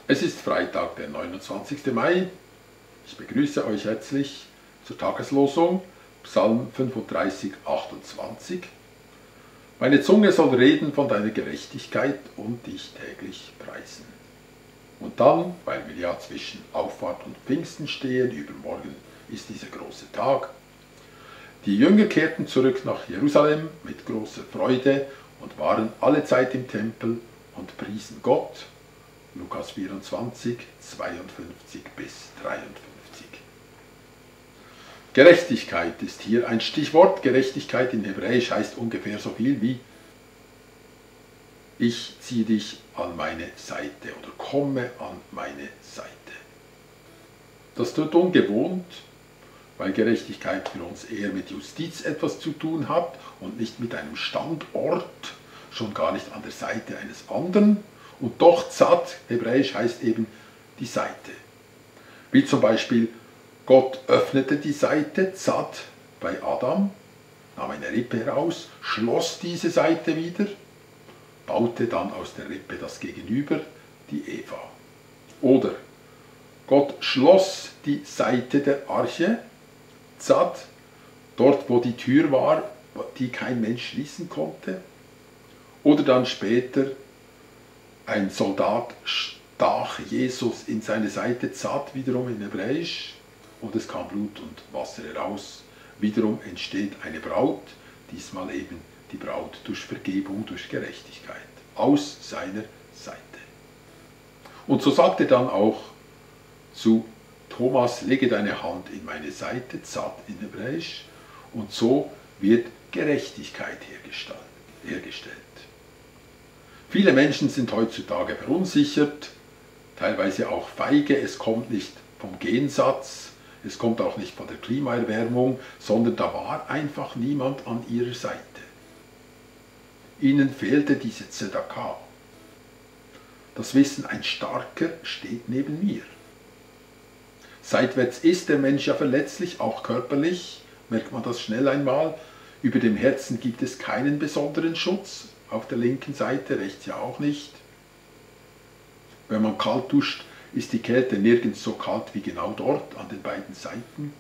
Es ist Freitag, der 29. Mai. Ich begrüße euch herzlich zur Tageslosung, Psalm 35, 28. Meine Zunge soll reden von deiner Gerechtigkeit und dich täglich preisen. Und dann, weil wir ja zwischen Auffahrt und Pfingsten stehen, übermorgen ist dieser große Tag. Die Jünger kehrten zurück nach Jerusalem mit großer Freude und waren alle Zeit im Tempel und priesen Gott. Lukas 24, 52 bis 53. Gerechtigkeit ist hier ein Stichwort. Gerechtigkeit in Hebräisch heißt ungefähr so viel wie ich ziehe dich an meine Seite oder komme an meine Seite. Das tut ungewohnt, weil Gerechtigkeit für uns eher mit Justiz etwas zu tun hat und nicht mit einem Standort, schon gar nicht an der Seite eines anderen. Und doch Tzad, Hebräisch heißt eben die Seite. Wie zum Beispiel, Gott öffnete die Seite, Tzad, bei Adam, nahm eine Rippe heraus, schloss diese Seite wieder, baute dann aus der Rippe das Gegenüber, die Eva. Oder Gott schloss die Seite der Arche, Tzad, dort wo die Tür war, die kein Mensch schließen konnte. Oder dann später, ein Soldat stach Jesus in seine Seite, Tzad wiederum in Hebräisch, und es kam Blut und Wasser heraus. Wiederum entsteht eine Braut, diesmal eben die Braut durch Vergebung, durch Gerechtigkeit, aus seiner Seite. Und so sagte dann auch zu Thomas, lege deine Hand in meine Seite, Tzad in Hebräisch, und so wird Gerechtigkeit hergestellt. Viele Menschen sind heutzutage verunsichert, teilweise auch feige. Es kommt nicht vom Gensatz, es kommt auch nicht von der Klimaerwärmung, sondern da war einfach niemand an ihrer Seite. Ihnen fehlte diese Tzedakah. Das Wissen, ein Starker steht neben mir. Seitwärts ist der Mensch ja verletzlich, auch körperlich, merkt man das schnell einmal. Über dem Herzen gibt es keinen besonderen Schutz. Auf der linken Seite, rechts ja auch nicht. Wenn man kalt duscht, ist die Kälte nirgends so kalt wie genau dort an den beiden Seiten.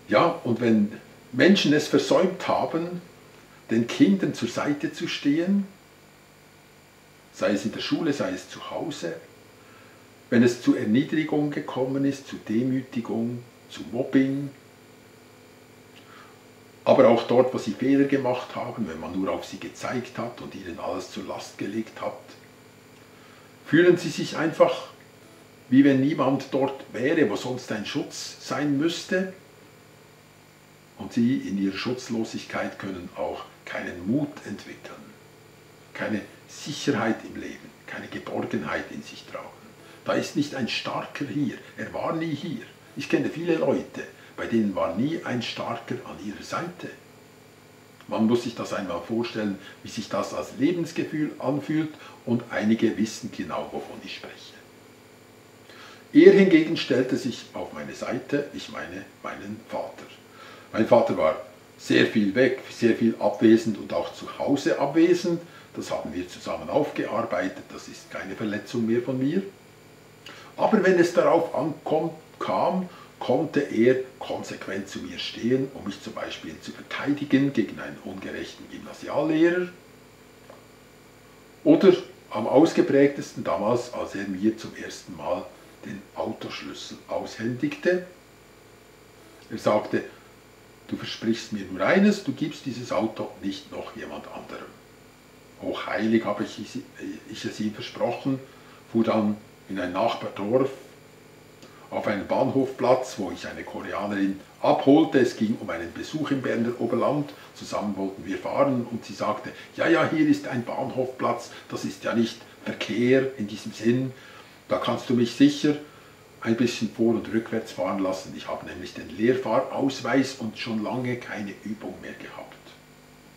Ja, und wenn Menschen es versäumt haben, den Kindern zur Seite zu stehen, sei es in der Schule, sei es zu Hause, wenn es zu Erniedrigung gekommen ist, zu Demütigung, zu Mobbing, aber auch dort, wo sie Fehler gemacht haben, wenn man nur auf sie gezeigt hat und ihnen alles zur Last gelegt hat, fühlen sie sich einfach, wie wenn niemand dort wäre, wo sonst ein Schutz sein müsste. Und sie in ihrer Schutzlosigkeit können auch keinen Mut entwickeln, keine Sicherheit im Leben, keine Geborgenheit in sich tragen. Da ist nicht ein Starker hier, er war nie hier. Ich kenne viele Leute, bei denen war nie ein Starker an ihrer Seite. Man muss sich das einmal vorstellen, wie sich das als Lebensgefühl anfühlt, und einige wissen genau, wovon ich spreche. Er hingegen stellte sich auf meine Seite, ich meine meinen Vater. Mein Vater war sehr viel weg, sehr viel abwesend und auch zu Hause abwesend. Das haben wir zusammen aufgearbeitet, das ist keine Verletzung mehr von mir. Aber wenn es darauf kam, konnte er konsequent zu mir stehen, um mich zum Beispiel zu verteidigen gegen einen ungerechten Gymnasiallehrer. Oder am ausgeprägtesten damals, als er mir zum ersten Mal den Autoschlüssel aushändigte. Er sagte, du versprichst mir nur eines, du gibst dieses Auto nicht noch jemand anderem. Hochheilig habe ich es ihm versprochen, fuhr dann in ein Nachbardorf auf einen Bahnhofplatz, wo ich eine Koreanerin abholte. Es ging um einen Besuch im Berner Oberland. Zusammen wollten wir fahren und sie sagte, ja, hier ist ein Bahnhofplatz, das ist ja nicht Verkehr in diesem Sinn. Da kannst du mich sicher ein bisschen vor- und rückwärts fahren lassen. Ich habe nämlich den Lehrfahrausweis und schon lange keine Übung mehr gehabt.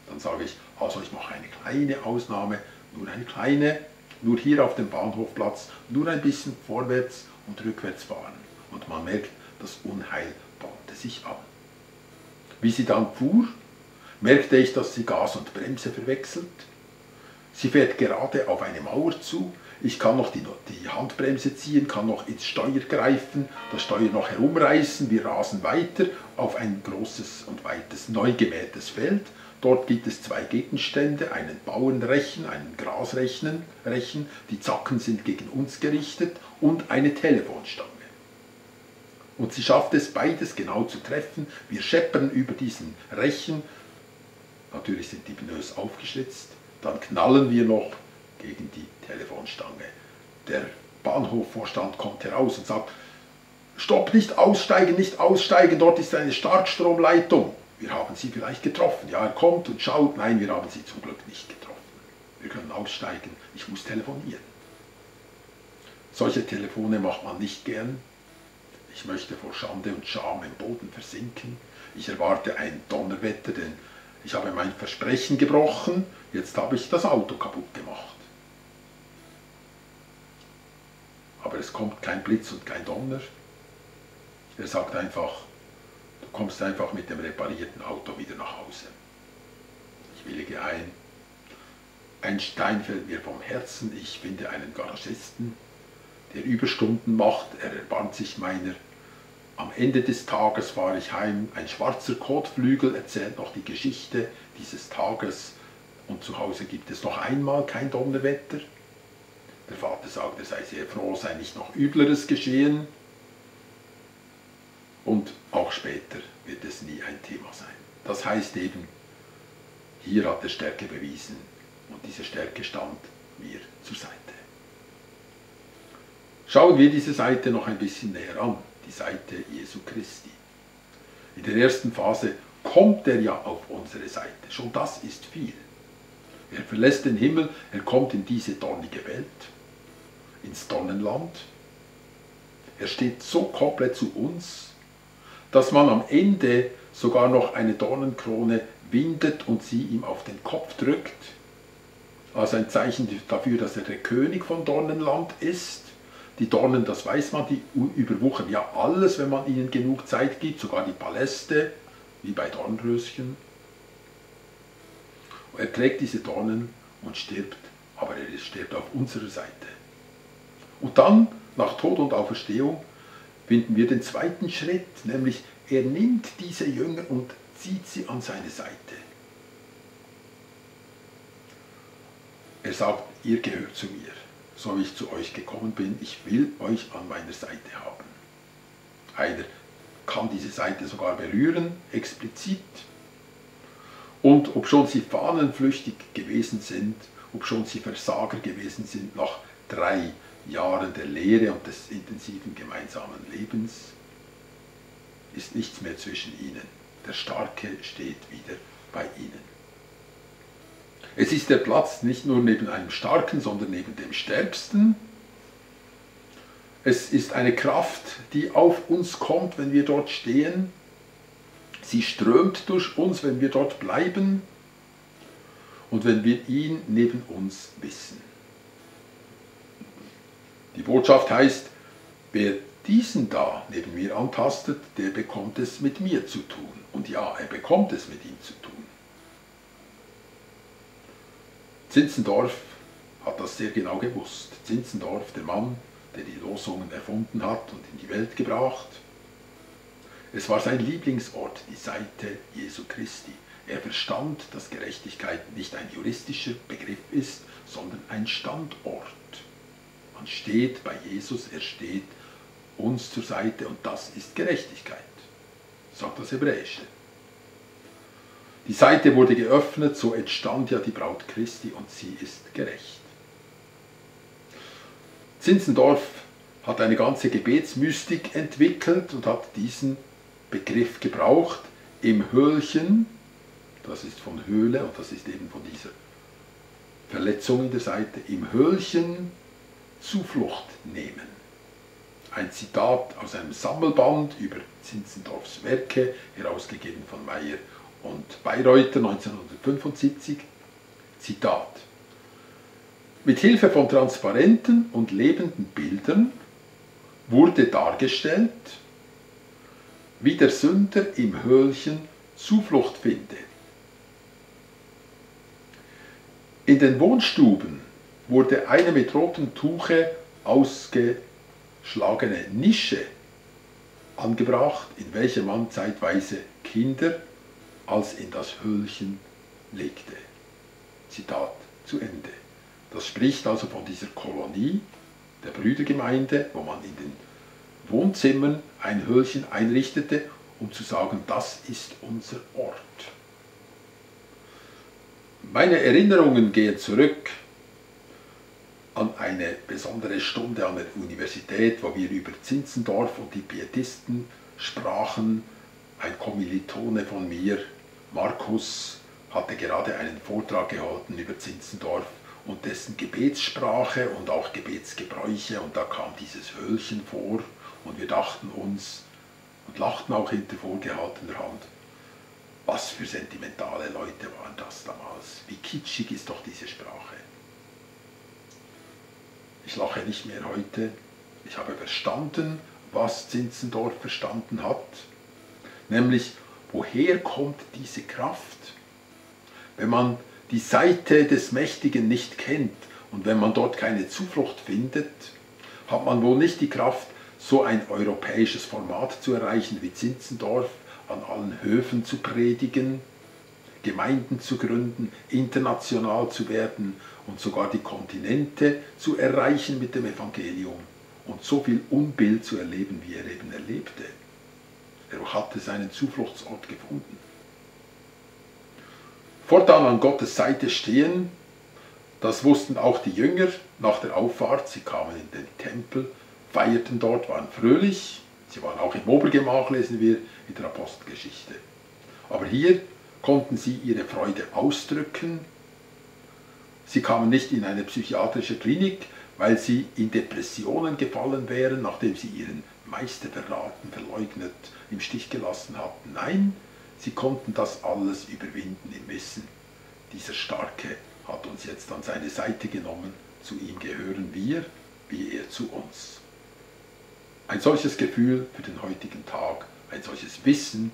Dann sage ich, also ich mache eine kleine Ausnahme, nur eine kleine, nur hier auf dem Bahnhofplatz, nur ein bisschen vorwärts und rückwärts fahren. Und man merkt, das Unheil bahnte sich an. Wie sie dann fuhr, merkte ich, dass sie Gas und Bremse verwechselt. Sie fährt gerade auf eine Mauer zu. Ich kann noch die Handbremse ziehen, kann noch ins Steuer greifen, das Steuer noch herumreißen. Wir rasen weiter auf ein großes und weites, neu gemähtes Feld. Dort gibt es zwei Gegenstände, einen Bauernrechen, einen Grasrechen, die Zacken sind gegen uns gerichtet und eine Telefonstange. Und sie schafft es, beides genau zu treffen. Wir scheppern über diesen Rechen. Natürlich sind die Pneus aufgeschlitzt. Dann knallen wir noch gegen die Telefonstange. Der Bahnhofvorstand kommt heraus und sagt, stopp, nicht aussteigen, dort ist eine Starkstromleitung. Wir haben Sie vielleicht getroffen. Ja, er kommt und schaut, nein, wir haben Sie zum Glück nicht getroffen. Wir können aussteigen, ich muss telefonieren. Solche Telefone macht man nicht gern. Ich möchte vor Schande und Scham im Boden versinken. Ich erwarte ein Donnerwetter, denn ich habe mein Versprechen gebrochen, jetzt habe ich das Auto kaputt gemacht. Aber es kommt kein Blitz und kein Donner. Er sagt einfach, du kommst einfach mit dem reparierten Auto wieder nach Hause. Ich willige ein. Ein Stein fällt mir vom Herzen, ich finde einen Garagisten, der Überstunden macht, er erbarmt sich meiner. Am Ende des Tages fahre ich heim, ein schwarzer Kotflügel erzählt noch die Geschichte dieses Tages und zu Hause gibt es noch einmal kein Donnerwetter. Der Vater sagt, er sei sehr froh, sei nicht noch Übleres geschehen und auch später wird es nie ein Thema sein. Das heißt eben, hier hat er Stärke bewiesen und diese Stärke stand mir zur Seite. Schauen wir diese Seite noch ein bisschen näher an, die Seite Jesu Christi. In der ersten Phase kommt er ja auf unsere Seite, schon das ist viel. Er verlässt den Himmel, er kommt in diese dornige Welt, ins Dornenland. Er steht so komplett zu uns, dass man am Ende sogar noch eine Dornenkrone windet und sie ihm auf den Kopf drückt, als ein Zeichen dafür, dass er der König von Dornenland ist. Die Dornen, das weiß man, die überwuchern ja alles, wenn man ihnen genug Zeit gibt, sogar die Paläste, wie bei Dornröschen. Er trägt diese Dornen und stirbt, aber er stirbt auf unserer Seite. Und dann, nach Tod und Auferstehung, finden wir den zweiten Schritt, nämlich er nimmt diese Jünger und zieht sie an seine Seite. Er sagt, ihr gehört zu mir, so wie ich zu euch gekommen bin, ich will euch an meiner Seite haben. Einer kann diese Seite sogar berühren, explizit. Und obschon sie fahnenflüchtig gewesen sind, obschon sie Versager gewesen sind, nach 3 Jahren der Lehre und des intensiven gemeinsamen Lebens, ist nichts mehr zwischen ihnen. Der Starke steht wieder bei ihnen. Es ist der Platz nicht nur neben einem Starken, sondern neben dem Stärksten. Es ist eine Kraft, die auf uns kommt, wenn wir dort stehen. Sie strömt durch uns, wenn wir dort bleiben und wenn wir ihn neben uns wissen. Die Botschaft heißt, wer diesen da neben mir antastet, der bekommt es mit mir zu tun. Und ja, er bekommt es mit ihm zu tun. Zinzendorf hat das sehr genau gewusst. Zinzendorf, der Mann, der die Losungen erfunden hat und in die Welt gebracht. Es war sein Lieblingsort, die Seite Jesu Christi. Er verstand, dass Gerechtigkeit nicht ein juristischer Begriff ist, sondern ein Standort. Man steht bei Jesus, er steht uns zur Seite und das ist Gerechtigkeit, sagt das Hebräische. Die Seite wurde geöffnet, so entstand ja die Braut Christi und sie ist gerecht. Zinzendorf hat eine ganze Gebetsmystik entwickelt und hat diesen Begriff gebraucht, im Höhlchen, das ist von Höhle und das ist eben von dieser Verletzung in der Seite, im Höhlchen Zuflucht nehmen. Ein Zitat aus einem Sammelband über Zinzendorfs Werke, herausgegeben von Meyer und Bayreuther 1975. Zitat: Mit Hilfe von transparenten und lebenden Bildern wurde dargestellt, wie der Sünder im Höhlchen Zuflucht finde. In den Wohnstuben wurde eine mit rotem Tuche ausgeschlagene Nische angebracht, in welcher man zeitweise Kinder als in das Höhlchen legte. Zitat zu Ende. Das spricht also von dieser Kolonie der Brüdergemeinde, wo man in den Wohnzimmern ein Höhlchen einrichtete, um zu sagen, das ist unser Ort. Meine Erinnerungen gehen zurück an eine besondere Stunde an der Universität, wo wir über Zinzendorf und die Pietisten sprachen. Ein Kommilitone von mir, Markus, hatte gerade einen Vortrag gehalten über Zinzendorf und dessen Gebetssprache und auch Gebetsgebräuche, und da kam dieses Höhlchen vor und wir dachten uns und lachten auch hinter vorgehaltener Hand, was für sentimentale Leute waren das damals, wie kitschig ist doch diese Sprache. Ich lache nicht mehr heute, ich habe verstanden, was Zinzendorf verstanden hat, nämlich woher kommt diese Kraft. Wenn man die Seite des Mächtigen nicht kennt und wenn man dort keine Zuflucht findet, hat man wohl nicht die Kraft, so ein europäisches Format zu erreichen wie Zinzendorf, an allen Höfen zu predigen, Gemeinden zu gründen, international zu werden und sogar die Kontinente zu erreichen mit dem Evangelium und so viel Unbill zu erleben, wie er eben erlebte. Er hatte seinen Zufluchtsort gefunden. Fortan an Gottes Seite stehen, das wussten auch die Jünger nach der Auffahrt. Sie kamen in den Tempel, feierten dort, waren fröhlich. Sie waren auch im Obergemach, lesen wir in der Apostelgeschichte. Aber hier konnten sie ihre Freude ausdrücken. Sie kamen nicht in eine psychiatrische Klinik, weil sie in Depressionen gefallen wären, nachdem sie ihren Meister verraten, verleugnet, im Stich gelassen hatten. Nein, sie konnten das alles überwinden im Wissen. Dieser Starke hat uns jetzt an seine Seite genommen, zu ihm gehören wir, wie er zu uns. Ein solches Gefühl für den heutigen Tag, ein solches Wissen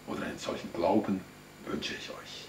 oder einen solchen Glauben wünsche ich euch.